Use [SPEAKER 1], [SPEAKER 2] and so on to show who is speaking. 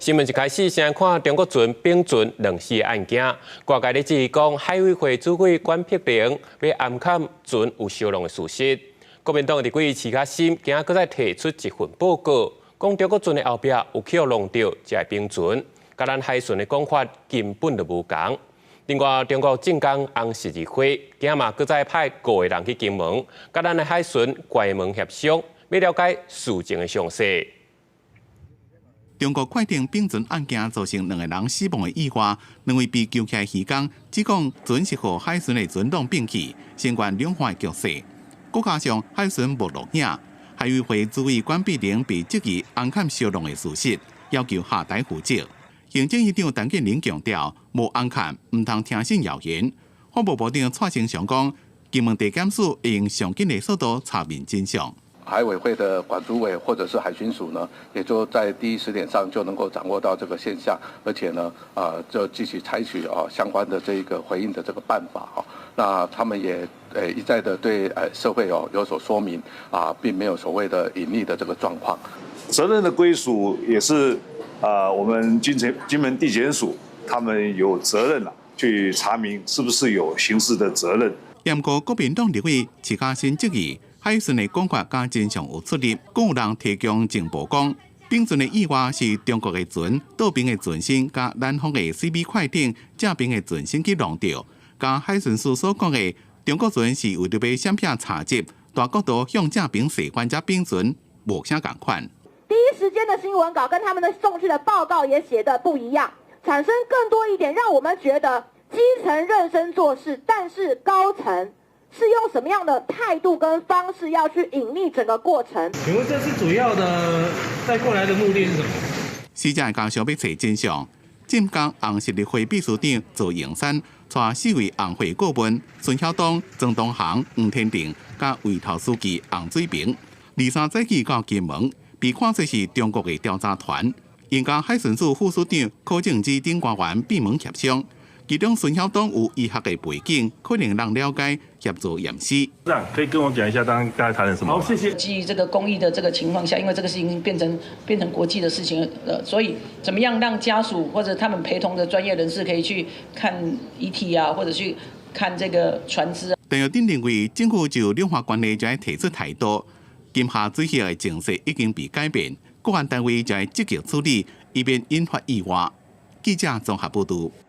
[SPEAKER 1] 新聞一開始先看中國船丙船兩死案件，外界咧質疑講海委會主委管碧玲欲掩崁船有燒弄的事實。國民黨立委徐巧芯今仔閣再提出一份報告，講中國船的後壁有去予弄著這个丙船，佮咱海巡的講法根本就無仝。另外，中國浙江紅十字會今仔嘛閣再派五個人去金門，佮咱的海巡關門協商，欲了解事情的詳細。
[SPEAKER 2] 中國快艇丙船案件造成兩个人死亡的意外，兩位被救起來漁工指講船是予海巡的船弄扁去，相關兩岸的局勢。閣加上海巡無錄影，海委會主委管碧玲被質疑掩崁燒弄的事實，要求下台負責。行政院長陳建仁強調，無掩崁，毋通聽信謠言。法務部長蔡清祥講，金門地檢署用上緊的速度查明真相。
[SPEAKER 3] 海委會的管主委或者是海巡署呢，也就在第一時點上就能夠掌握到這個現象，而且呢，就繼續採取相關的這個回應的這個辦法哈。那他們也一再的對社會哦有所說明啊，並沒有所謂的隱匿的這個狀況。
[SPEAKER 4] 責任的歸屬也是啊，我們金門地檢署他們有責任啦，去查明是不是有刑事的責任。
[SPEAKER 2] 毋過國民黨立委徐巧芯質疑，海巡的講法佮真相有出入，閣有人提供情報講，丙船的意外是中國的船倒爿的船身，佮咱方的 CV 快艇正爿的船身去弄著，佮海巡署所講的中國船是為著欲閃避查緝，大角度向正爿駛翻這丙船無啥仝款。
[SPEAKER 5] 第一時間的新聞稿跟他們的送去的報告也寫得不一樣，產生更多疑點，讓我們覺得基層認真做事，但是高層是用什麼樣的態度跟方式要去隱匿整個過程？
[SPEAKER 6] 請問這次主要的帶過來的目的是什麼？
[SPEAKER 2] 死者家屬欲揣真相，浙江紅十字會秘書長趙榮山帶四位紅會顧問孫曉東、曾東航、黃天定佮委託書記洪水平，23早起到金門，被看作是中國的調查團，𪜶佮海巡署副署長柯正之等官員閉門協商。其中孫曉東有醫學的背景，可能能了解協助驗屍。
[SPEAKER 7] 這樣可以跟我講一下，剛剛大家談了什麼？
[SPEAKER 6] 好，謝謝。
[SPEAKER 8] 基於這個公益的這個情況下，因為這個事情變成國際的事情了，所以怎麼樣讓家屬或者他們陪同的專業人士可以去看遺體啊，或者去看這個船隻。
[SPEAKER 2] 陳玉珍認為政府就兩岸關係就愛提出態度，金廈水域的情勢已經被改變，國安單位就愛積極處理，以免引發意外。記者綜合報導。